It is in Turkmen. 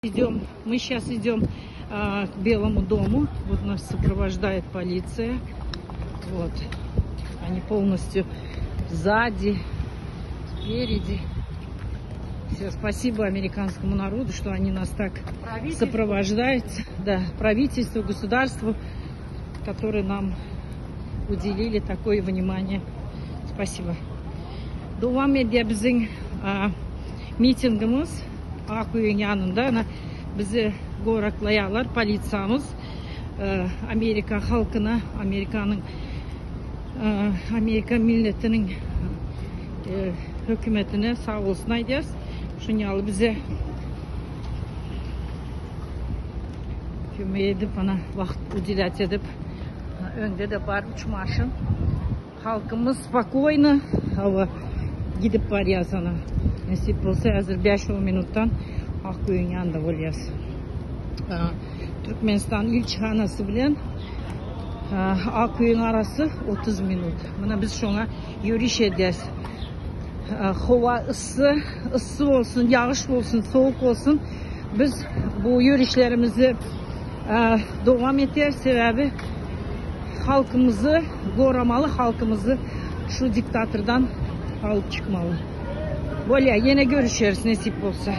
Идем, мы сейчас идем а, к Белому дому. Вот нас сопровождает полиция. Вот. Они полностью сзади, спереди. Все, спасибо американскому народу, что они нас так сопровождают. Да, правительству, государству, которые нам уделили такое внимание. Спасибо. Dowam edýär biziň mitingimiz Ak öýüň ýanynda. Ana bizi goraklaýarlar polisiýamyz. Amerika halkyna, Amerikanyň Amerika milletiniň hökümetine sag bolsun aýdýarys. Şuny ýaly bize kömek edip, ana wagt udelýat edip, öňde-de bar üç maşyn. Halkymyz spokoýno hawa gidip barýas ana. Nesip bolsa häzir bäş-on minutdan Ak öýüň ýanynda bolýas. Türkmenistan ilçihanasy bilen Ak öýüň arasy 30 minut. Muna biz şoňa ýöriş edýäs. Howa yssy, yssy bolsun, ýagyş bolsun, sowuk bolsun biz bu ýörişlerimizi dowam etýäris. Sebäbi Halkymyzy goramaly halkymyzy şu diktatordan alyp çykmaly. Bolýa ýene görüşeris nesip bolsa.